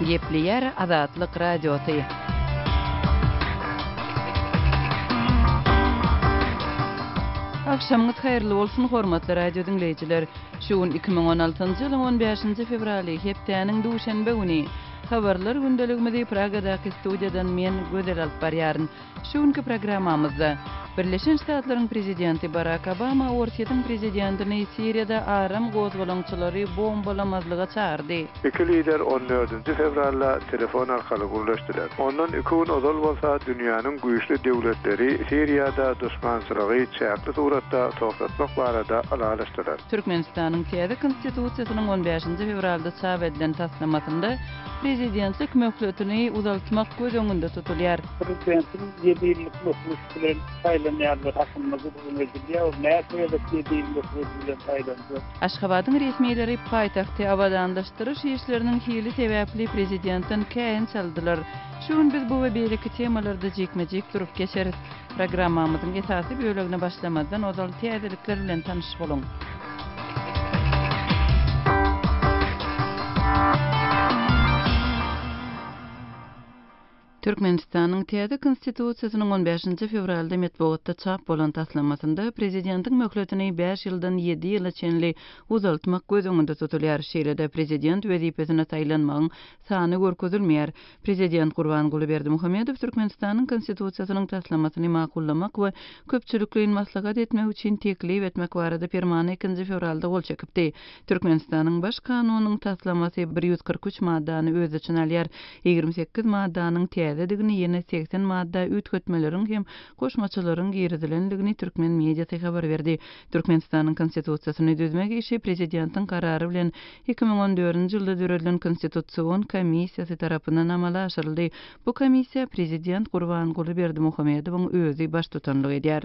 Gepleýär Azatlyk Radiosy. Agşamyňyz haýyrly bolsun, hormatly radio diňleýjiler! Şu gün 2016-njy ýylyň on bäşinji fewraly, hepdäniň duşenbe güni. Habarlar gündeligimizi Pragadaky studiýadan men, Gözel alyp barýaryn. Şu günki programmamyzda, Birleşen Ştatlaryň prezidenti Barak Obama Orsýetiň prezidentini Siriýada aram gozgalaňçylary bombalamazlyga çagyrdy. Iki lider on dördünji fewralda telefon arkaly gürleşdiler. Ondan iki gün ozal bolsa dünýäniň güýçli döwletleri Siriýada duşmançylygy çäkli suratda togtatmak barada ylalaşdylar. Türkmenistanyň täze Konstitusiýasynyň on bäşinji fewralda çap edilen taslamasynda prezidentlik möhletini uzaltmak göz öňünde tutulýar. Prezidentiň ýedi ýyllyk möhleti bilen saýlanýanlar hakynda gürrüň edilýär. Ol näçe gezek ýedi ýyl möhleti bilen saýlanjak? Aşgabadyň resmileri paýtagty abadanlaşdyryş işleriniň hili sebäpli prezidentden käýinç aldylar. Şu gün biz bu we beýleki temalarda jikme-jik durup geçeris. Programmamyzyň esasy bölegine başlamazdan ozal täzelikler bilen tanyş boluň. Türkmenistanyň täze Konstitusiýasynyň on bäşinji fewralda metbugatda çap bolan taslamasynda prezidentiň möhletini bäş ýyldan ýedi ýyla çenli uzaltmak göz öňünde tutulýar. Şeýle-de prezident wezipesine saýlanmagyň sany görkezilmeýär. Prezident Gurbanguly Berdimuhamedow Türkmenistanyň Konstitusiýasynyň taslamasyny makullamak we köpçülikleýin maslahat etmek üçin teklip etmek barada Permana ikinji fewralda gol çekipdi. Türkmenistanyň Baş Kanunynyň taslamasy 143 maddany öz içine alýar. 28 maddanyň täzedigini, ýene 80 madda üýtgetmeleriň hem goşmaçalaryň girizilendigini türkmen mediasy habar berdi. Türkmenistanyň Konstitusiýasyny düzmek işi Prezidentiň karary bilen 2014-nji ýylda döredilen Konstitusion komissiýasy tarapyndan amala aşyryldy. Bu komissiýa Prezident Gurbanguly Berdimuhamedowyň özi baştutanlyk edýär.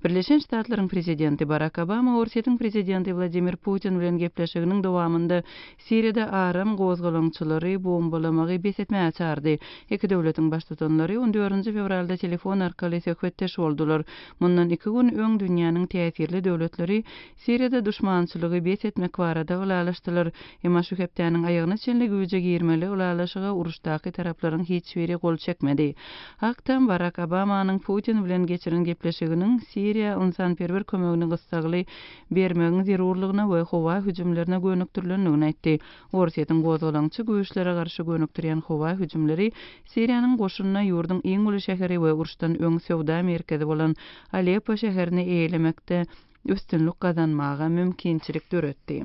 Birleşen Ştatlaryň Prezidenti Barak Obama Orsýetiň Prezidenti Wladimir Putin bilen gepleşiginiň dowamynda Siriýada aram gozgalaňçylary bombalamagy bes etmäge çagyrdy. Iki döwletiň baştutanlary on dördünji fewralda telefon arkaly söhbetdeş boldular. Mundan iki gün öň dünýäniň täsirli döwletleri Siriýada duşmançylygy bes etmek barada ylalaşdylar. Emma şu hepdäniň aýagyna çenli güýje girmeli ylalaşyga uruşdaky taraplaryň hiç biri gol çekmedi. Ak Tam Barak Obamanyň Putin bilen geçiren gepleşiginiň Siriýa ynsanperwer kömegini gyssagly bermegiň zerurlygyna we howa hüjümlerine gönükdirilendigini aýtdy. Orsýetiň gozgalaňçy güýçlere garşy gönükdirýän howa hüjümleri Siriýanyň goşunyna ýurduň iň uly şäheri we uruşdan öň söwda merkezi bolan Aleppo şäherini eýelemekde üstünlik gazanmaga mümkinçilik döretdi.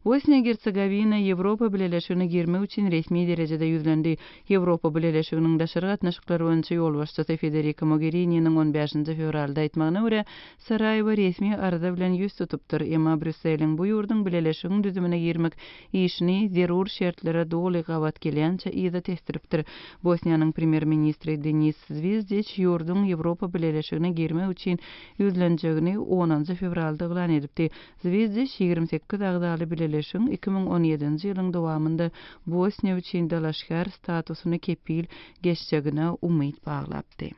Bosniýa-Gersegowina Ýewropa Bileleşigine girmek üçin resmi derejede ýüzlendi. Ýewropa Bileleşiginiň daşary gatnaşyklar boýunça ýolbaşçysy Federika Mogerininiň on bäşinji fewralda aýtmagyna görä, Saraýewo resmi arza bilen ýüz tutupdyr, emma Brýusseliň bu ýurduň Bileleşigiň düzümine girmek işini zerur şertlere doly gabat gelýänçä yza tesdiripdir. Bosniýanyň premýer-ministri Denis Zwizdiç ýurduň Ýewropa Bileleşigine girmek üçin ýüzlenjegini onunjy fewralda yglan edipdi. Zwizdiç 28 agzaly bileleşigiň 2017-nji ýylyň dowamynda Bosniýa üçin dalaşgär statusyny kepil geçjegine umyt baglapdy.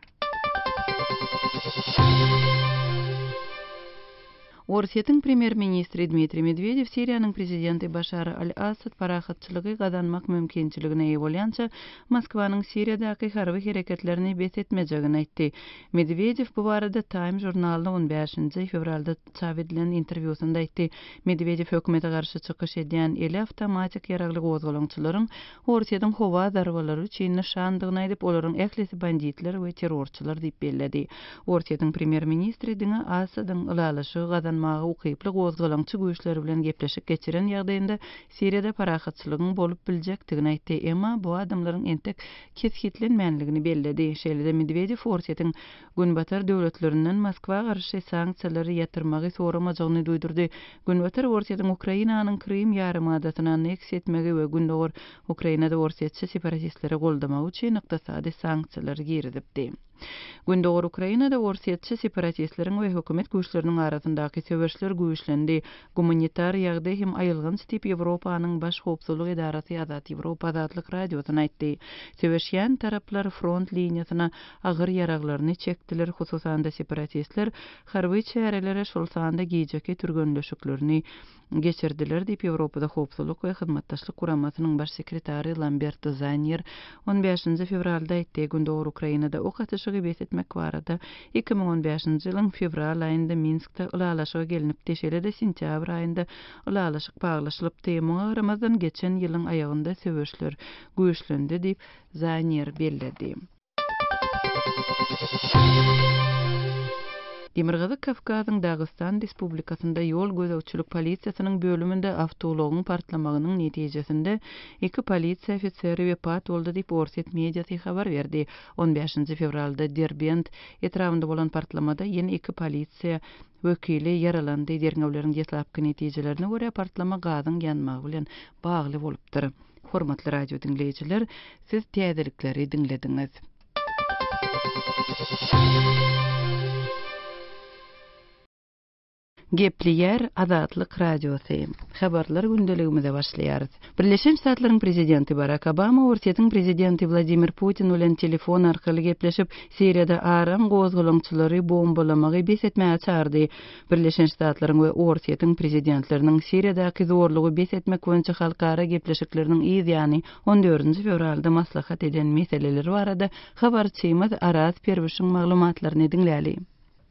Orsýetiň premýer-ministri Dmitriý Medwedew Siriýanyň prezidenti Başar al-Assad parahatçylygy gazanmak mümkinçiligine eýe bolýança, Moskwanyň Siriýadaky harby hereketlerini bes etmejegini aýtdy. Medwedew bu barada Time žurnalyna on bäşinji fewralda çap edilen interwýusynda aýtdy. Medwedew hökümete garşy çykyş edýän eli awtomatik ýaragly gozgalaňçylaryň Orsýetiň howa zarbalary üçin nyşandygyny aýdyp, olaryň ählisi banditler we terrorçylar diýip belledi. Orsýetiň premýer-ministri diňe Assadyň ylalaşygy gazanmaga ukyply gozgalaňçy güýçler bilen gepleşik geçiren ýagdaýynda Siriýada parahatçylygyň bolup biljekdigini aýtdy, emma bu adamlaryň entek kesgitlenmänligini belledi. Şeýle-de Medwedew Orsýetiň Günbatar döwletlerinden Moskwa garşy sanksiýalary ýatyrmagy soramajagyny duýdurdy. Günbatar Orsýetiň Ukrainanyň Krym ýarymadasyny anneksiýa etmegi we Gündogar Ukrainada orsýetçi separatistleri goldamagy üçin ykdysady sanksiýalary girizipdi. Gündogar Ukrainada orsýetçi separatistleriň we hökümet güýçleriniň arasyndaky söweşler güýçlendi. Gumanitar ýagdaý hem aýylganç diýip, Ýewropanyň Baş howpsuzlyk edarasy Azat Ýewropa Azatlyk Radiosyna aýtdy. Söweşýän taraplar front liniýasyna agyr ýaraglaryny çekdiler, hususan-da separatistler harby çärelere, şol sanda gijeki türgenleşiklerini geçirdiler diýip, Ýewropada Howpsuzlyk we Hyzmatdaşlyk Guramasynyň Baş sekretary Lamberto Zannier on bäşinji fewralda aýtdy. Gündogar Ukrainada ok atyşygy bes etmek barada 2015-nji ýylyň fewral aýynda Minskde ylalaşyga gelnipdi, şeýle-de sentýabr aýynda ylalaşyk baglaşylypdy. Muňa garamazdan, geçen ýylyň aýagynda söweşler güýçlendi diýip, Zannier belledi. Demirgazyk Kawkazyň Dagystan Respublikasynda ýol gözegçilik polisiýasynyň bölüminde awtoulagyň partlamagynyň netijesinde iki polisiýa ofiseri wepat boldy diýip, orsýet mediasy habar berdi. On bäşinji fewralda Derbent etrabynda bolan partlamada ýene iki polisiýa wekili ýaralandy. Derňewleriň deslapky netijelerine görä, partlama gazyň ýanmagy bilen bagly bolupdyr. Hormatly radio diňleýjiler, siz täzelikleri diňlediňiz. Gepleýär Azatlyk Radiosy. Habarlar gündeligimize başlaýarys. Birleşen Ştatlaryň prezidenti Barak Obama Orsýetiň prezidenti Wladimir Putin bilen telefon arkaly gepleşip, Siriýada aram gozgalaňçylary bombalamagy bes etmäge çagyrdy. Birleşen Ştatlaryň we Orsýetiň prezidentleriniň Siriýadaky zorlugy bes etmek boýunça halkara gepleşikleriniň yz ýany on dördünji fewralda maslahat eden meseleleri barada habarçymyz Araz Perwişiň maglumatlaryny diňläli.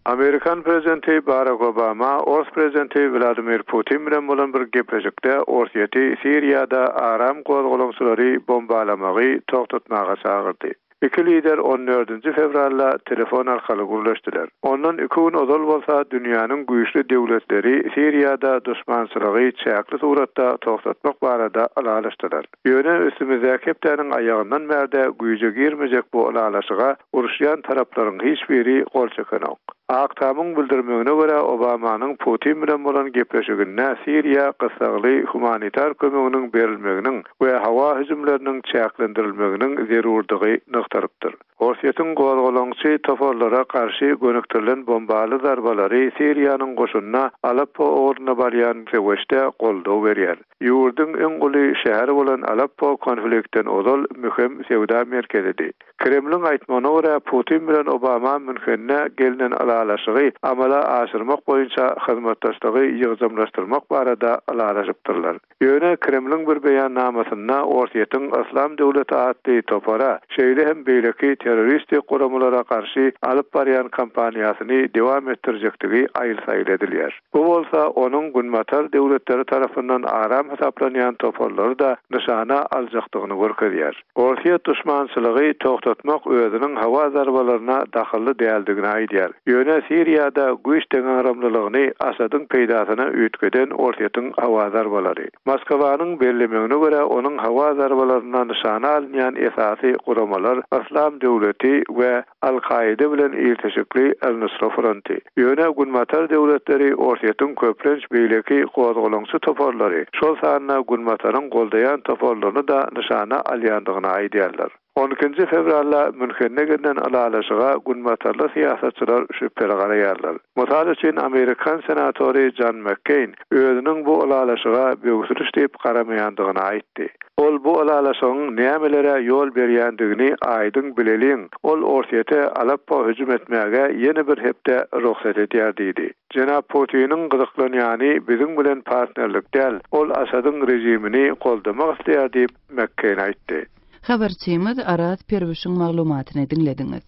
Amerikan prezidenti Barak Obama ors prezidenti Wladimir Putin bilen bolan bir gepleşikde Orsýeti Siriýada aram gozgalaňçylary bombalamagy togtatmaga çagyrdy. Iki lider on dördünji fewralda telefon arkaly gürleşdiler. Ondan iki gün ozal bolsa dünýäniň güýçli döwletleri Siriýada duşmançylygy çäkli suratda togtatmak barada ylalaşdylar. Ýöne üstümizdäki hepdäniň aýagyndan bärde güýje girmejek bu ylalaşyga uruşýan taraplaryň hiç biri gol çekenok. Ak Tamyň bildirmegine görä, Obamanyň Putin bilen bolan gepleşiginde Siriýa gyssagly humanitar kömeginiň berilmeginiň we howa hüjümleriniň çäklendirilmeginiň zerurdygy nygtalypdyr. Orsýetiň gozgalaňçy toparlara garşy gönükdirilen bombaly zarbalary Siriýanyň goşunyna Aleppo ugrunda barýan söweşde goldaw berýär. Ýurduň iň uly şäheri bolan Aleppo konfliktden ozal möhüm söwda merkezidi. Kremliň aýtmagyna görä, Putin bilen Obama Münhende gelnen ylalaşygy amala aşyrmak boýunça hyzmatdaşlygy ýygjamlaşdyrmak barada ylalaşypdyrlar. Ýöne Kremliň bir beýannamasynda Orsýetiň Yslam döwleti atly topara, şeýle hem beýleki terroristik guramalara garşy alyp barýan kampaniýasyny dowam etdirjekdigi aýyl-saýyl edilýär. Bu bolsa onuň Günbatar döwletleri tarapyndan aram hasaplanýan toparlary-da nyşana aljakdygyny görkezýär. Orsýet duşmançylygy togtatmak özüniň howa zarbalaryna dahylly däldigini aýdýar. Ýöne Siriýada güýç deňagramlylygyny Asadyň peýdasyna üýtgeden Orsýetiň howa zarbalary. Moskwanyň bellemegine görä, onuň howa zarbalarynda nyşana alynýan esasy guramalar Yslam döwleti we Al-Kaide bilen ilteşikli Al-Nusra fronty. Ýöne Günbatar döwletleri Orsýetiň köplenç beýleki gozgalaňçy toparlary, şol sanda Günbataryň goldaýan toparlaryny-da nyşana alýandygyny aýdýarlar. On ikinji fewralda Münhende gelnen ylalaşyga günbatarly syýasatçylar şübheli garaýarlar. Mysal üçin, amerikan senatory Jon Makkeýn özüniň bu ylalaşyga böwsüliş diýip garamaýandygyny aýtdy. Ol bu ylalaşygyň nämelere ýol berýändigini aýdyň bileliň, ol Orsýete Aleppo hüjüm etmäge ýene bir hepde rugsat edýär diýdi. Jenap Putiniň gyzyklanýany biziň bilen partnerlik däl, ol Asadyň režimini goldamak isleýär diýip, McCain aýtdy. Habarçymyz Araz Perwişiň maglumatyny diňlediňiz.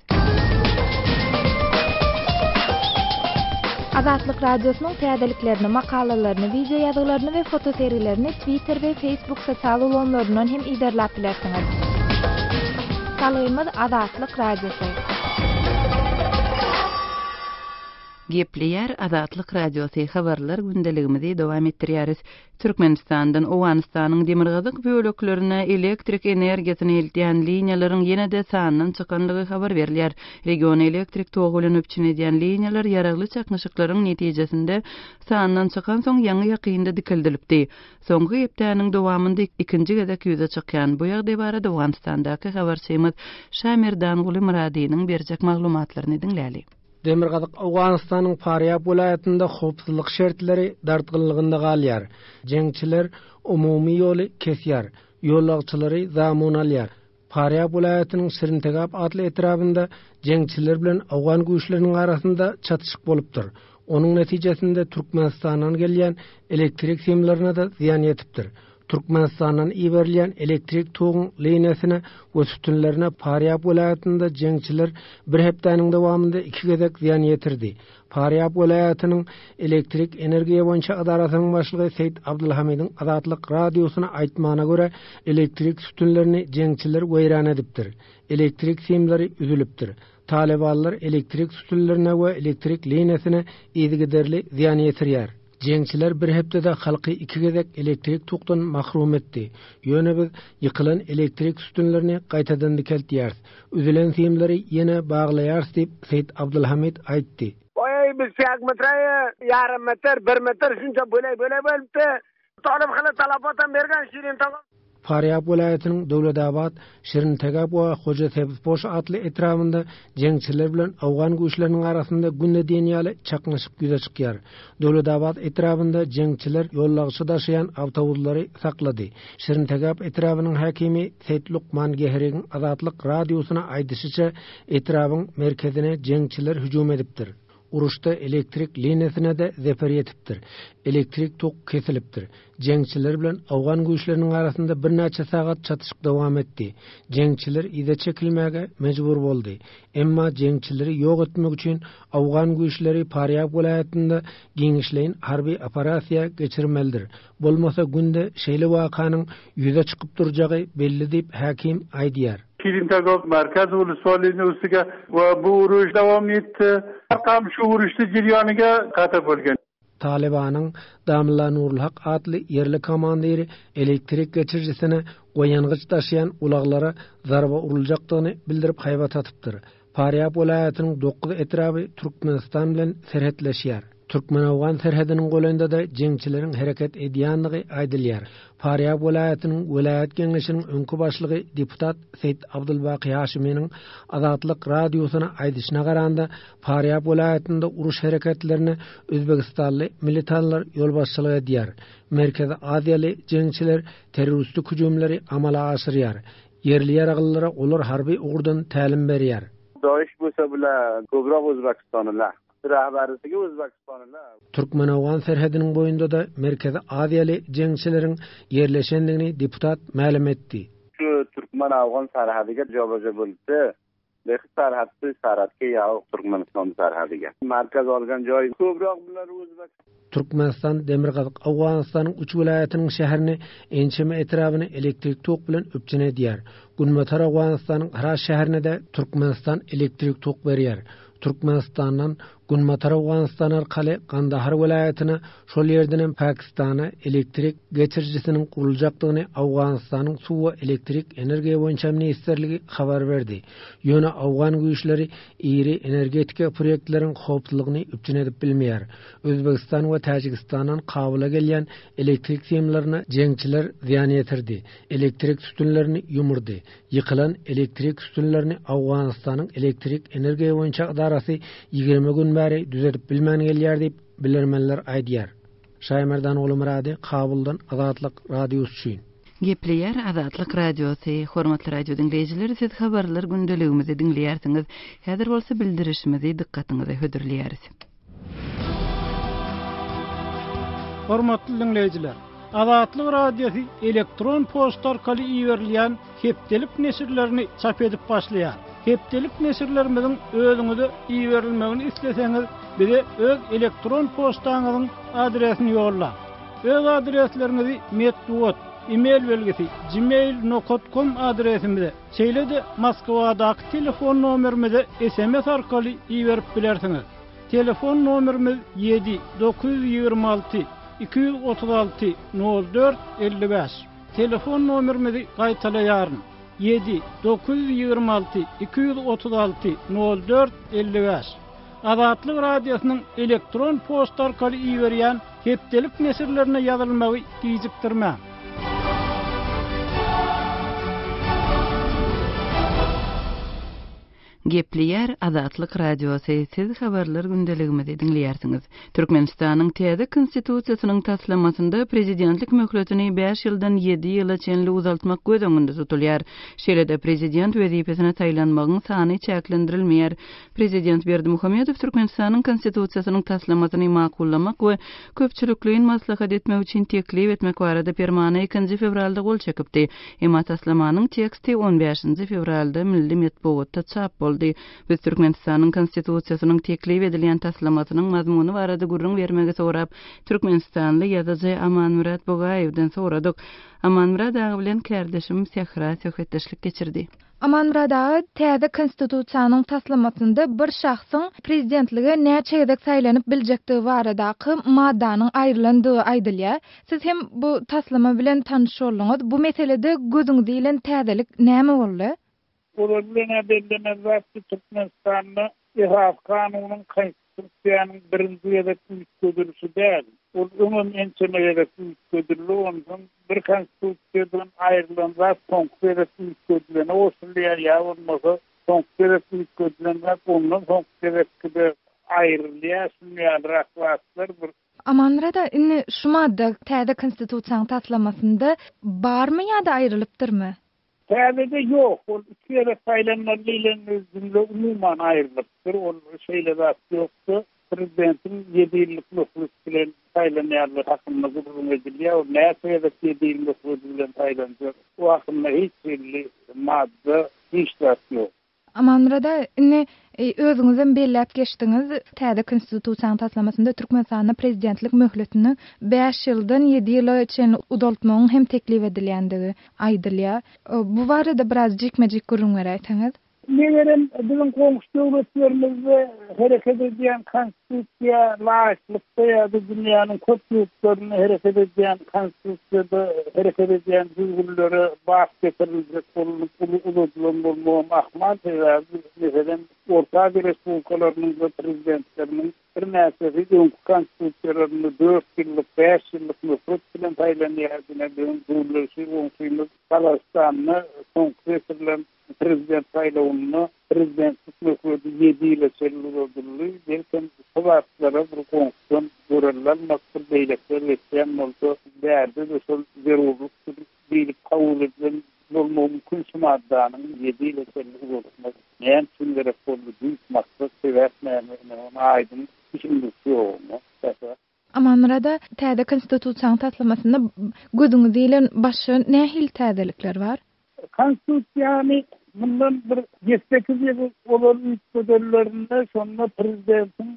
Azatlyk Radiosynyň täzeliklerini, makalalaryny, wideo ýazgylaryny we fotosergilerini Twitter we Facebook sosial ulgamlaryndan hem yzarlap bilersiňiz. Salgymyz Azatlyk Radiosy. Gepleýär Azatlyk Radiosy, Habarlar gündeligimizi dowam etdirýäris. Türkmenistandan Owganystanyň demirgazyk böleklerine elektrik energiýasyny eltýän liniýalaryň ýene-de sandan çykanlygy habar berilýär. Regiony elektrik togy bilen üpjün edýän liniýalar ýaragly çaknyşyklaryň netijesinde sandan çykansoň ýaňy-ýakynda dikeldilipdi. Soňky hepdäniň dowamynda ikinji gezek ýüze çykýan bu ýagdaý barada Owganystandaky habarçymyz Şamerdanguly Myradynyň berjek maglumatlaryny diňläli. Demirgazyk Owganystanyň Farýab welaýatynda howpsuzlyk şertleri dartgynlygynda galýar. Jeňçiler umumy ýoly kesýär, ýolagçylary zamun alýar. Farýab welaýatynyň Şirintegap atly etrabynda jeňçiler bilen owgan güýçleriniň arasynda çatyşyk bolupdyr. Onuň netijesinde Türkmenistandan gelýän elektrik simlerine-de zyýan ýetipdir. Türkmenistandan iberilýän elektrik toguň liniýasyna we sütünlerine Farýab welaýatynda jeňçiler bir hepdäniň dowamynda iki gezek zyýan ýetirdi. Farýab welaýatynyň elektrik energiýa boýunça edarasynyň başlygy Seýit Abdulhamidiň Azatlyk Radiosyna aýtmagyna görä, elektrik sütünlerini jeňçiler weýran edipdir. Elektrik simleri üzülipdir. Talybanlar elektrik sütünlerine we elektrik liniýasyna yzygiderli zyýan ýetirýär. Jeňçiler bir hepdede halky iki gezek elektrik tokdan mahrum etdi. Ýöne biz ýykylan elektrik sütünlerini gaýtadan dikeltýäris. Üzülen simleri ýene baglaýarys diýip, Seýit Abdulhamid aýtdy. Oý, biz çäk metre, ýarym metr, bir metr şunça bölek-bölek bolupdy. Talyp hili talapatam bergen Şirin tagam. Farýab welaýatynyň Döwletabat, Şirintegap we Hojasebzpoş atly etrabynda jeňçiler bilen owgan güýçleriniň arasynda günde diýen ýaly çaknyşyk ýüze çykýar. Döwletabat etrabynda jeňçiler ýolagçy daşaýan awtobuslary saklady. Şirintegap etrabynyň häkimi Seýit Lukman Gehrigiň Azatlyk Radiosyna aýdyşyça, etrabyň merkezine jeňçiler hüjüm edipdir. Uruşda elektrik liniýasyna-da zeper ýetipdir. Elektrik tok kesilipdir. Jeňçiler bilen owgan güýçleriniň arasynda birnäçe sagat çatyşyk dowam etdi. Jeňçiler yza çekilmäge mejbur boldy. Emma jeňçileri ýok etmek üçin owgan güýçleri Farýab welaýatynda giňişleýin harby operasiýa geçirmelidir. Bolmasa günde şeýle wakanyň ýüze çykyp durjagy belli diýip, häkim aýdýar. Şirintegap merkez uluswalyny üstüge we bu uruş dowam etdi. Arkam şu uruşda jiryanyga kata bolgan. Talybanyň Damla Nurulhak atly ýerli komandiri elektrik geçirijisine we ýangyç daşaýan ulaglara zarba uruljakdygyny bildirip haýbat atypdyr. Farýab welaýatynyň dokuz etraby Türkmenistan bilen serhetleşýär. Türkmen-owgan serhediniň golaýynda-da jeňçileriň hereket edýändigi aýdylýar. Farýab welaýatynyň welaýat geňeşiniň öňki başlygy deputat Seýit Abdulbaky Haşiminiň Azatlyk Radiosyna aýdyşyna garanda, Farýab welaýatynda uruş hereketlerine özbegistanly militanlar ýolbaşçylyk edýär. Merkezi Aziýaly jeňçiler terroristik hüjümleri amala aşyrýar. Ýerli ýaraglylara olar harby ugurdan tälim berýär. Doiş bolsa bular köpräk özbekistanlylar. Rahbarysigi özbekistanlylar. Türkmen-owgan serhediniň boýunda-da Merkezi Aziýaly jeňçileriň ýerleşendigini deputat mälim etdi. Şu türkmen-owgan serhediga joba-jo bolupdy. Lehi sarhaddy sarhadga ýagyk Türkmenistan sarhadyga. Markaz olgan joý köpräk bular özbek. Türkmenistan Demirgazyk Owganystanyň üç welaýatynyň şäherini, ençeme etrabyny elektrik tok bilen üpjün edýär. Günbatar Owganystanyň Hyrat şäherine-de Türkmenistan elektrik tok berýär. Türkmenistandan Günbatar Owganystan arkaly Gandahar welaýatyna, şol ýerdenem Pakistana elektrik geçirijisiniň guruljakdygyny Owganystanyň Suw we elektrik energiýa boýunça ministrligi habar berdi. Ýöne owgan güýçleri iri energetika proýektleriň howpsuzlygyny üpjün edip bilmeýär. Özbegistan we Täjigistandan Kabula gelýän elektrik simlerine jeňçiler zyýan ýetirdi, elektrik sütünlerini ýumurdy. Ýykylan elektrik sütünlerini Owganystanyň elektrik energiýa boýunça ydarasy 20 gün bäri düzedip bilmän gelýär diýip, bilermenler aýdýar. Şaýmerdan Gulumyrady, Kabuldan Azatlyk Radiosy üçin. Gepleýär Azatlyk Radiosy, Hormatly radio diňleýjiler, siz habarlar gündeligimizi diňleýärsiňiz. Häzir bolsa bildirişimizi dykgatyňyza hödürleýäris. Hormatly diňleýjiler! Azatlyk Radiosy elektron poçta arkaly iberilýän hepdelik neşirlerini çap edip başlaýar. Hepdelik neşirlerimiziň özüňize iberilmegini isleseňiz, bize öz elektron poçtaňyzyň adresini ýollaň. Öz adresleriňizi metbugat, e-mail belgisi, gmail nokat kom adresimize, şeýle-de Moskwadaky telefon nomerimize sms arkaly iberip bilersiňiz. Telefon nomerimiz ýedi, 926 236 04 55. Telefon nomerimizi gaýtalaýaryn, ýedi, 926 236 04 55. Azatlyk Radiosynyň elektron poçta arkaly iberýän hepdelik neşirlerine ýazylmagy gijikdirmäň. Gepleýär Azatlyk Radiosy, Siz Habarlar gündeligimizi diňleýärsiňiz. Türkmenistanyň täze Konstitusiýasynyň taslamasynda prezidentlik möhletini bäş ýyldan ýedi ýyla çenli uzaltmak göz öňünde tutulýar. Şeýle-de prezident wezipesine saýlanmagyň sany çäklendirilmeýär. Prezident Berdimuhamedow Türkmenistanyň Konstitusiýasynyň taslamasyny makullamak we köpçülikleýin maslahat etmek üçin teklip etmek barada Permana ikinji fewralda gol çekipdi. Emma taslamanyň teksti on bäşinji fewralda milli metbugatda çap boldy. Biz Türkmenistanyň Konstitusiýasynyň teklip edilýän taslamasynyň mazmuny barada gürrüň bermegi sorap, türkmenistanly ýazyjy Amanmyrat Bugaýewden soradyk. Amanmyrat aga bilen kärdeşim Sähra söhbetdeşlik geçirdi. Amanmyrat aga, täze Konstitusiýanyň taslamasynda bir şahsyň prezidentlige näçe gezek saýlanyp biljekdigi baradaky maddanyň aýrylandygy aýdylýar. Siz hem bu taslama bilen tanyş bolduňyz. Bu meselede gözüňize ilen täzelik näme boldy? Olar bilen-ä bellemeli zat şu Türkmenistanda Esasy Kanunyň Konstitusiýanyň birinji gezek üýtgedilişi däl. Ol öňem ençeme gezek üýtgedildi. Onsoň bir Konstitusiýadan aýrylan zat soňky gezek üýtgedilene goşulýar ýa bolmasa soňky gezek üýtgedilen zat ondan soňky gezekki-de aýrylýar. Şunuň ýalyrak zatlar bir. Amanmyrat aga, indi şu madda täze Konstitusiýanyň taslamasynda barmy ýa-da aýrylypdyrmy? Täzede ýok. Ol iki gezek saýlanmaly diýlen jümle umuman aýrylypdyr. Ol şeýle zat ýokdy. Prezidentiň ýedi ýyllyk möhlet bilen saýlanýanlygy hakynda gürrüň edilýär. Ol näçe gezek ýedi ýyl möhleti bilen saýlanjak, o hakynda hiç hili madda, hiç zat ýok. Amanmyrat aga, indi özüňizem belläp geçdiňiz, täze Konstitusiýanyň taslamasynda Türkmenistanda prezidentlik möhletini bäş ýyldan ýedi ýyla çenli uzaltmagyň hem teklip edilýändigi aýdylýar. Bu barada biraz jikme-jik gürrüň beräýseňiz. Megerem, biziň goňşy döwletlerimizde hereket edýän Konstitusiýa laýyklykda ýa-da dünýäniň köp ýurtlarynda hereket edýän Konstitusiýada hereket edýän düzgünlere bap getiriljek bolnup uly uzadylan bolmagam ahmal, sebäbi, meselem, Orta Aziýa respublikalarynyň-da prezidentleriniň birnäçesi öňki Konstitusiýalarynda dört ýyllyk, bäş ýyllyk möhlet bilen saýlanýardy, ine, biziň gürleşi goňşymyz Gazagystanda soňky geçirilen Prezident saýlawynda prezidentlik möhleti ýedi ýyla çenli uzadyldy. Belkem, şu zatlara bir goňşudan görelde almakdyr, beýlekiler geçýän bolsa, bärde-de şol zerurlykdyr diýlip kabul edilen bolmagy mümkin şu maddanyň ýedi ýyla çenli uzaltmak näme üçin gerek boldy, düýp maksat, sebäp näme, ine, ony aýdyň düşündirişi ýok oňa. Amanmyrada, täze Konstitusiýanyň taslamasynda gözüňize ilen başga nähili täzelikler bar? Konstitusiýany mundan bir ýedi-sekiz ýyl ozal üýtgedenlerinde, şonda prezidentiň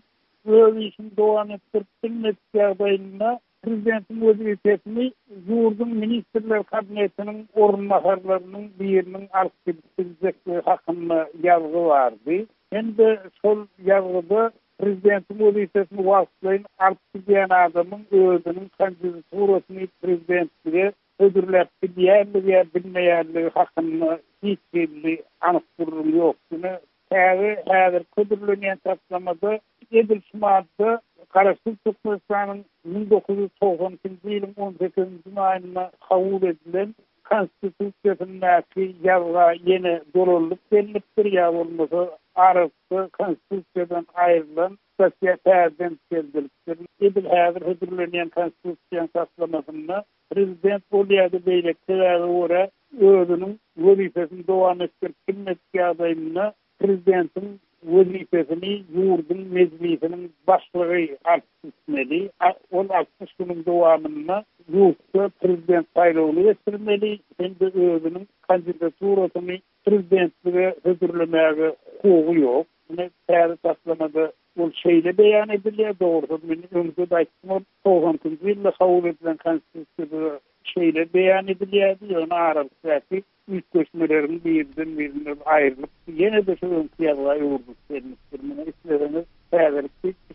öz işini dowam etdirip bilmedik ýagdaýynda prezidentiň wezipesini ýurduň Ministrler Kabinetiniň orunbasarlarynyň biriniň alyp gidip biljekdigi hakynda ýazgy bardy. Hem-de şol ýazgyda Prezidentiň wezipesini wagtlaýyn alyp gidýän adamyň özüniň kandidaturasyny prezidentlige hödürläp bilýänligi ýa bilmeýänligi hakynda hiç hili anyk gürrüň ýok. Ýöne täze häzirki hödürlenýän taslamada edil şu madda Garaşsyz Türkmenistanyň 1992-nji ýylyň on sekizinji maýynda kabul edilen Konstitusiýasyndaky ýazga ýene dolanlyp gelnipdir ýa bolmasa aralykda Konstitusiýadan aýrylan statýa täzeden dikeldilipdir. Edil häzir hödürlenýän Konstitusiýanyň taslamasynda prezident ol ýa-da beýleki sebäbe görä özüniň wezipesini dowam etdirip bilmedik ýagdaýynda Prezidentiň wezipesini ýurduň Mejlisiniň başlygy alyp gitmeli. Ol 60 günüň dowamynda ýurtda prezident saýlawyny geçirmeli hem-de özüniň kandidaturasyny prezidentlige hödürlemäge hukugy ýok. Ine, täze taslamada ol şeýle beýan edilýär. Dogrusy, men öňde-de aýtdym, ol togsan ikinji ýylda kabul edilen Konstitusiýada şeýle beýan edilýärdi, ýöne aralykdaky üýtgeşmeleriň birden-birinden aýrylyp, ýene-de şu öňki ýazga öwrülip gelnipdir. Muňa isleseňiz täzelik diýip.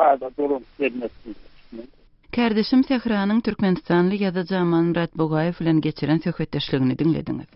taýda dolanyp gelmez diýdi. Kärdeşim Sähranyň türkmenistanly ýazyjy Amanmyrat Bugaýew bilen geçiren söhbetdeşligini diňlediňiz.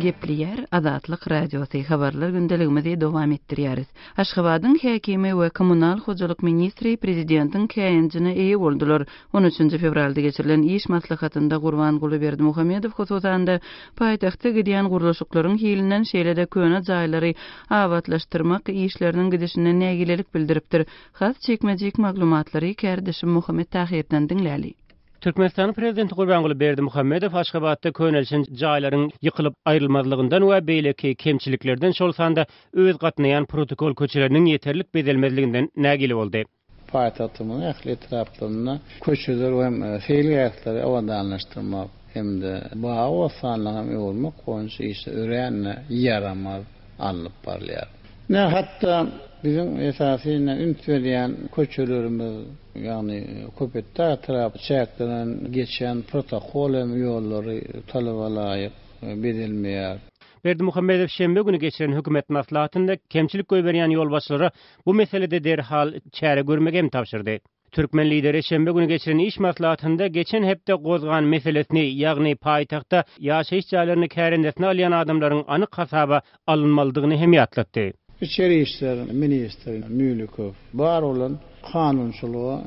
Gepleýär Azatlyk Radiosy, Habarlar gündeligimizi dowam etdirýäris. Aşgabadyň häkimi we kommunal hojalyk ministri prezidentiň käýinjine eýe boldular. On üçünji fewralda geçirilen iş maslahatynda Gurbanguly Berdimuhamedow hususan-da, paýtagtda gidýän gurluşyklaryň hilinden, şeýle-de köne jaýlary abatlaşdyrmak işleriniň gidişinden nägilelik bildiripdir. Has jikme-jik maglumatlary kärdeşim Muhammet Tahyrdan diňläli. Türkmenistanyň Prezidenti Gurbanguly Berdimuhamedow Aşgabatda könelişen jaýlaryň ýykylyp aýrylmazlygyndan we beýleki kemçiliklerden, şol sanda öz gatnaýan protokol köçeleriniň ýeterlik bezelmezliginden nägile boldy. Paýtagtymyzyň ähli etraplarynda köçeler we seýilgähleri abadanlaşdyrmak hem-de bagy-bossanlyga hem öwürmek boýunça işler örän ýaramaz alnyp barylýar. Ine, hatda biziň esasy ine üns berýän köçelerimiz, ýagny Köpetdag etrap çäklerinden geçýän protokol hem ýollary talaba laýyk bezelmeýär. Berdimuhamedow şenbe güni geçiren hökümet maslahatynda kemçilik goýberýän ýolbaşçylara bu meselede derhal çäre görmegi hem tabşyrdy. Türkmen lideri şenbe güni geçiren iş maslahatynda geçen hepde gozgan meselesini, ýagny paýtagtda ýaşaýyş jaýlaryny kärendesine alýan adamlaryň anyk hasaba alynmalydygyny hem ýatlatdy. Içeri işler ministri Mülikow bar bolan kanunçylyga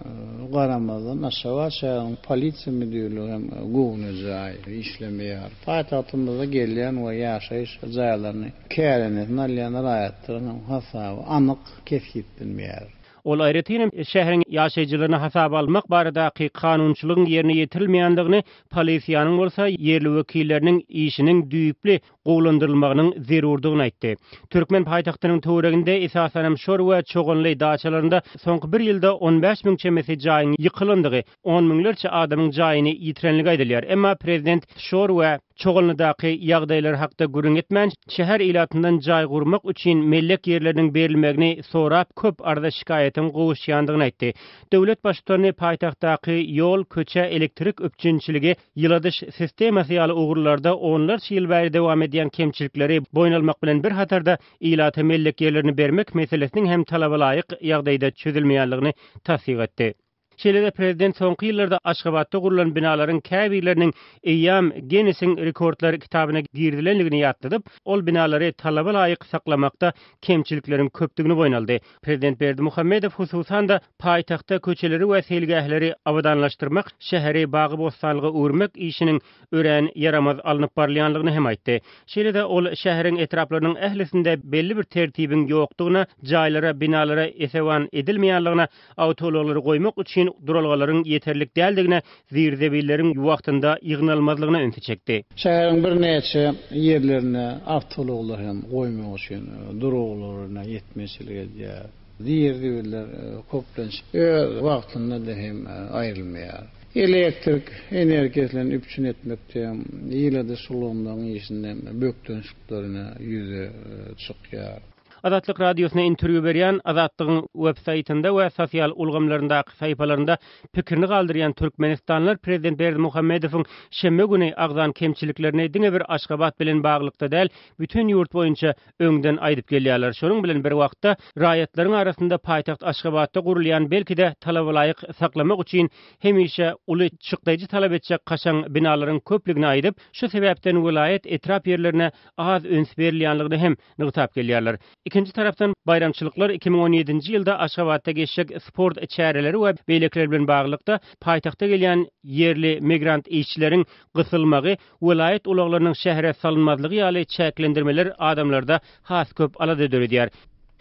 garamazdan, Aşgabat şäheriniň polisiýa müdirligi hem göwnejaý işlemeýär. Paýtagtymyzda gelýän we ýaşaýyş jaýlaryny kärendesine alýan raýatlaryň hem hasaby anyk kesgitlenmeýär. Ol aýratyn hem şäheriň ýaşaýjylaryny hasaba almak baradaky kanunçylygyň ýerine ýetirilmeýändigini, polisiýanyň bolsa ýerli wekilleriniň işiniň düýpli gowulandyrylmagynyň zerurdygyny aýtdy. Türkmen paýtagtynyň töwereginde, esasanam Şor we Çoganly daçalarynda soňky bir ýylda 15 müň çemesi jaýyň ýykylandygy, on müňlerçe adamyň jaýyny ýitirenligi aýdylýar. Emma prezident Şor we Çoganlydaky ýagdaýlar hakda gürrüň etmän, şäher ilatyndan jaý gurmak üçin mellek ýerleriniň berilmegini sorap köp arza-şikaýatyň gowuşýandygyny aýtdy. Döwlet baştutany paýtagtdaky ýol, köçe, elektrik üpjünçiligi, ýyladyş sistemasy ýaly ugurlarda onlarça ýyl bäri dowam edýän kemçilikleri boýun almak bilen bir hatarda, ilata mellek ýerlerini bermek meselesiniň hem talabalaýyk ýagdaýda çözülmeýänligini tassyk etdi. Şeýle-de prezident soňky ýyllarda Aşgabatda gurlan binalaryň käbirleriniň eýýäm Ginnesiň rekordlar kitabyna girizilendigini ýatladyp, ol binalary talaba laýyk saklamakda kemçilikleriň köpdügini boýun aldy. Prezident Berdimuhamedow hususan-da, paýtagtda köçeleri we seýilgähleri abadanlaşdyrmak, şäheri bagy-bossanlyga öwürmek işiniň örän ýaramaz alnyp barylýanlygyny hem aýtdy. Şeýle-de ol şäheriň etraplarynyň ählisinde belli bir tertibiň ýokdugyna, jaýlara, binalara esewan edilmeýänligine, awtoulaglary goýmak üçin duralgalaryň ýeterlik däldigine, zir-zebilleriň wagtynda ýygnalmazlygyna ünsi çekdi. Şäheriň birnäçe ýerlerinde awtoulaglar hem goýmak üçin duralgalaryna ýetmezçilik edýär. Zir-zibiller köplenç öz wagtynda-da hem aýrylmaýar. Elektrik energiýasy bilen üpjün etmekde hem, ýyladyş ulgamlaryň işinde hem bökdençliklerine ýüze çykýar. Azatlyk Radiosyna interwýu berýän Azatlygyň web saýtynda we sosial ulgamlaryndaky sahypalarynda pikirini galdyrýan türkmenistanlylar prezident Berdimuhamedowyň şenbe güni agzan kemçiliklerini diňe bir Aşgabat bilen baglylykda däl, bütin ýurt boýunça öňden aýdyp gelýärler. Şonuň bilen bir wagtda, raýatlaryň arasynda paýtagt Aşgabatda gurulýan belki-de talabalaýyk saklamak üçin hemişe uly çykdaýjy talap etjek kaşaň binalaryň köplügini aýdyp, şu sebäpden welaýat, etrap ýerlerine az üns berilýänligini hem nygtap gelýärler. Ikinji tarapdan, baýramçylyklar 2017-nji ýylda Aşgabatda geçjek sport çäreleri we beýlekiler bilen baglylykda, paýtagta gelýän ýerli migrant işçileriň gysylmagy, welaýat ulaglarynyň şähere salynmazlygy ýaly çäklendirmeler adamlarda has köp alada döredýär.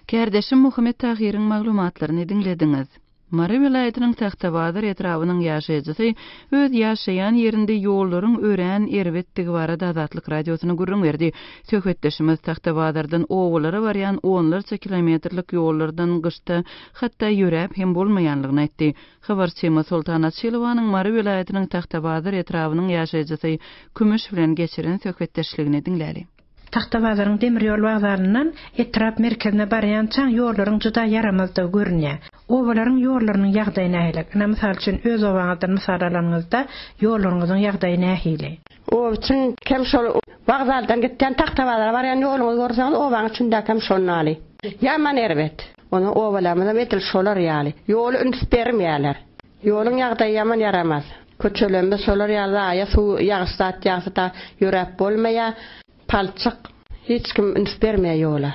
Kärdeşim Muhammet Tahyryň maglumatlaryny diňlediňiz. Mary welaýatynyň Tagtabazar etrabynyň ýaşaýjysy öz ýaşaýan ýerinde ýollaryň örän erbetdigi barada Azatlyk Radiosyna gürrüň berdi. Söhbetdeşimiz Tagtabazardan obalara barýan onlarça kilometrlik ýollardan gyşda hatda ýöräp hem bolmaýanlygyny aýtdy. Habarçymyz Soltan Açylowanyň Mary welaýatynyň Tagtabazar etrabynyň ýaşaýjysy Kümüş bilen geçiren söhbetdeşligini diňläli. Tagtabazaryň demir ýol wokzalyndan etrap merkezine barýançaň ýollaryň juda ýaramazdygy görünýär. Obalaryň ýollarynyň ýagdaýy nähili? Ine, mysal üçin, öz obaňyzdan mysal alanyňyzda, ýollaryňyzyň ýagdaýy nähili? Oba üçin kem şol wokzaldan gitýän Tagtabazara barýan ýoluňyzy görseňiz, obaň içindäkem şondaly. Ýaman erbet. Onuň obalarymyzam edil şolar ýaly. Ýola üns bermeýärler. Ýoluň ýagdaýy ýaman ýaramaz. Köçelerimiz şolar ýaly zaýa, suw, ýagyş zat ýagsa-da ýöräp bolmaýar. Palçyk. Hiç kim üns bermeýär ýola.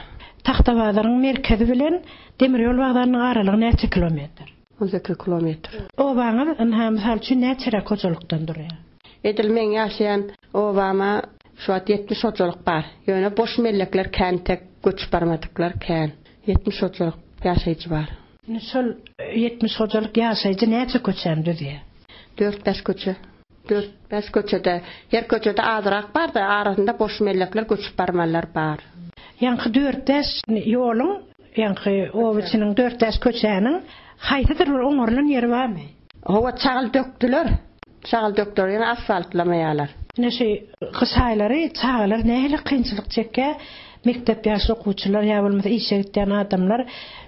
Tagtabazaryň merkezi bilen demir ýol wokzalynyň aralygy näçe kilometr? 18 kilometr. Obaňyz, ynha, mysal üçin, näçeräk hojalykdan durýar? Edil meň ýaşaýan obama şu wagt 70 hojalyk bar. Ýöne boş mellekler kän tek göçüp barmadyklar kän. 70 hojalyk ýaşaýjy bar. Indi şol 70 hojalyk ýaşaýjy näçe köçäni düzýär? Dört-bäş köçe. Dört-bäş köçede, her köçede azrak bar-da, arasynda boş mellekler, göçüp barmalylar bar. Ýaňky dört-bäş ýoluň, ýaňky oba içiniň dört-bäş köçäniň haýsydyr bir oňarylan ýeri barmy? Hawa, çagyl dökdüler. Çagyl dökdüler, ýöne asfaltlamaýarlar. Ine şu gyş aýlary çagalar nähili kynçylyk çekýär, mekdep ýaşly okuwçylar ýa bolmasa işe gitýän adamlar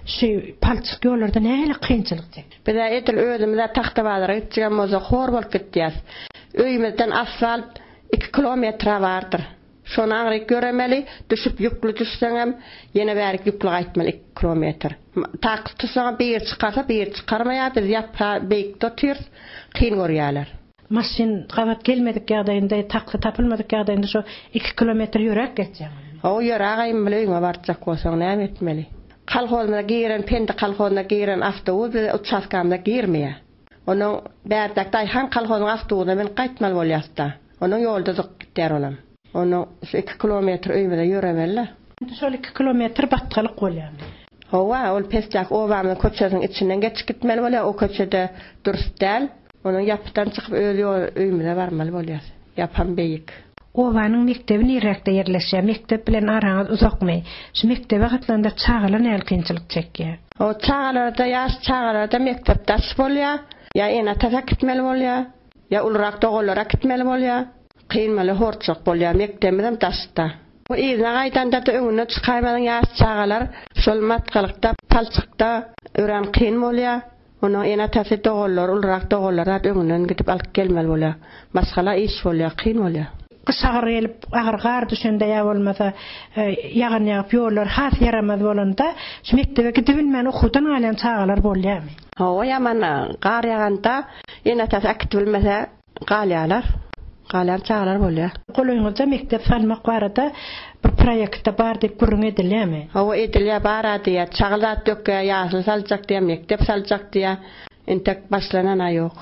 şu palçyk ýollarda nähili kynçylyk çekýär. Biz-ä edil özümiz-ä Tagtabazara gitjegem bolsak hor bolup gitýäs. Öýümizden asfalt iki kilometre bardyr. Şony aňryk ýöremeli, düşüp ýükli düşseňem, ýene bärik ýükli gaýtmaly iki kilometr. Taksi tutsaňam biri çykarsa, biri çykarmaýar, biz ýapga beýikde otyrys, kyn görýärler. Maşyn gabat gelmedik ýagdaýynda, taksi tapylmadyk ýagdaýynda şo iki kilometr ýöräp geçýäňizmi? Hawa, ýöräp gaýynbile öýüňe barjak bolsaň näme etmeli? Kolhozymyza giren, Pendi kolhozyna giren awtobus bize uçastkamyza girmeýär. Onuň bärdäki daýhan kolhozynyň awtobusyna münüp gaýtmaly bolýas-da. Onuň ýolda zygyp gitýär olam. Onuň şu iki kilometr öýümize ýöremeli-le. Indi şol iki kilometr batgalyk bolýarmy? Hawa, ol pesdäki obamyzyň köçesiniň içinden geçip gitmeli bolýar. O köçe-de dürs däl. Onuň ýapydan çykyp öz ýol öýümize barmaly bolýas. Ýapam beýik. Obanyň mekdebi nirräkde ýerleşýär? Mekdep bilen araňyz uzakmy? Şu mekdebe gatnanda çagalar nähili kynçylyk çekýär? O çagalarda ýaş çagalarda mekdep daş bolýar. Ýa ene-atasy äkitmeli bolýar. Ýa ulurak doganlary äkitmeli bolýar. Kyn bolýar, horçak bolýar. Mekdebimizem daşda. Yzyna gaýdanda-da öňünden çykaýmadyň ýaş çagalar şol matgalykda, palçykda örän kyn bolýar. Onuň ene-atasy, doganlary, ulurak doganlary zat öňünden gidip alyp gelmeli bolýar. Maşgala iş bolýar, kyn bolýar. Gyş agyr gelip, agyr gar düşende ýa bolmasa ýagyn ýagyp ýollar has ýaramaz bolanda şu mekdebe gidibilmän okuwdan galýan çagalar bolýarmy? Hawa, ýaman gar ýaganda ene-atasy äkitibilmese Galýarlar. Galýan çagalar bolýar. Golaýyňyzda mekdep salmak barada bir proýektde bar diýip gürrüň edilýärmi? Hawa, edilýär, bar-a diýýär. Çagyl zat dökýär, ýaşyl saljak diýýär, mekdep saljak diýýär. Entek başlanan-a ýok.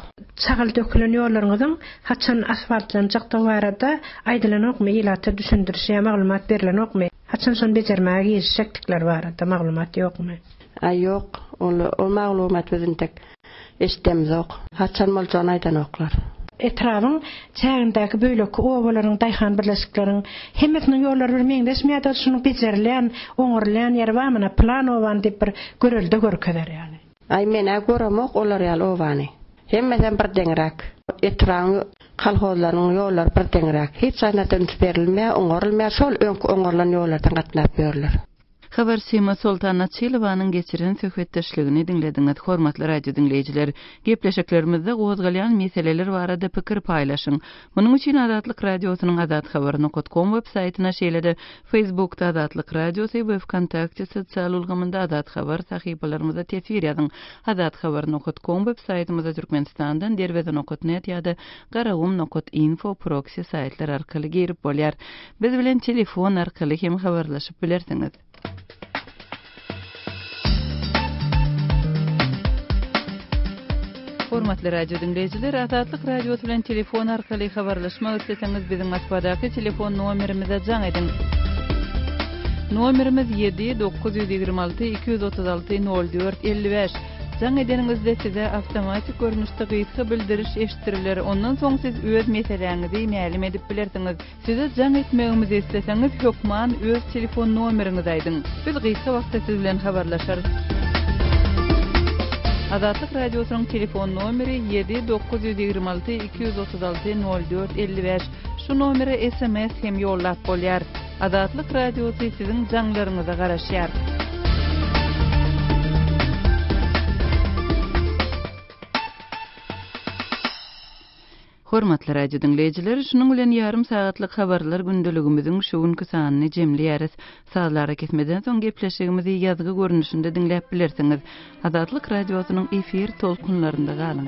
Çagyl dökülen ýollaryňyzyň haçan asfaltlanjakdygy barada aýdylanokmy, ilata düşündiriş ýa maglumat berlenokmy? Haçan şony bejermäge girişjekdikleri barada maglumat ýokmy? Aý, ýok. Ol, ol maglumat biz entek Eşdemzok. Haçan boljagyny aýdanoklar. Etrabyň çägindäki bölekki obalaryň, daýhan birleşikleriň hemmesiniň ýollary bir meňzeşmi ýa-da şunuň bejerilýän, oňarylýan ýeri barmy, ynha, pylan obany diýip bir görelde görkezer ýaly? Aý, men-ä göremok olar ýaly obany. Hemmesem bir deňräk. Etrabyň kolhozlarynyň ýollary bir deňräk. Hiç haýsyna-da üns berilmeýär, oňarylmaýar. Şol öňki oňarylan ýollardan gatnap ýörler. Habarçymyz Soltan Açylowanyň geçiren söhbetdeşligini diňlediňiz. Hormatly radio diňleýjiler, gepleşiklerimizde gozgalýan meseleler barada pikir paýlaşyň. Munuň üçin Azatlyk Radiosynyň azathabar nokat kom web saýtyna, şeýle-de Facebookda Azatlyk Radiosy we Wkontakte sosial ulgamynda Azat Habar sahypalarymyza teswir ýazyň. Azathabar nokat kom web saýtymyza Türkmenistandan Derweze nokat net ýa-da Garagum nokat info proksi saýtlar arkaly girip bolýar. Biz bilen telefon arkaly hem habarlaşyp bilersiňiz. Hormatly radio diňleýjiler, Azatlyk Radiosy bilen telefon arkaly habarlaşmak isleseňiz, biziň Moskwadaky telefon nomerimize jaň ediň. Nomerimiz 7 926 236 04 55. Jaň edeniňizde size awtomatik görnüşde gysga bildiriş eşitdiriler, ondan soň siz öz meseläňizi mälim edip bilersiňiz. Size jaň etmegimizi isleseňiz, hökman öz telefon nomeriňizi aýdyň. Biz gysga wagtda siz bilen habarlaşarys. Azatlyk Radiosynyň telefon nomeri ýedi 926 236 04 55. Şu nomere sms hem ýollap bolýar. Azatlyk Radiosy siziň jaňlaryňyza garaşýar. Hormatly radio diňleýjiler, şunuň bilen ýarym sagatlyk habarlar gündeligimiziň şu günki sanyny jemleýäris. Sazly arakesmeden soň gepleşigimizi ýazgy görnüşinde diňläp bilersiňiz. Azatlyk Radiosynyň efir tolkunlarynda galyň.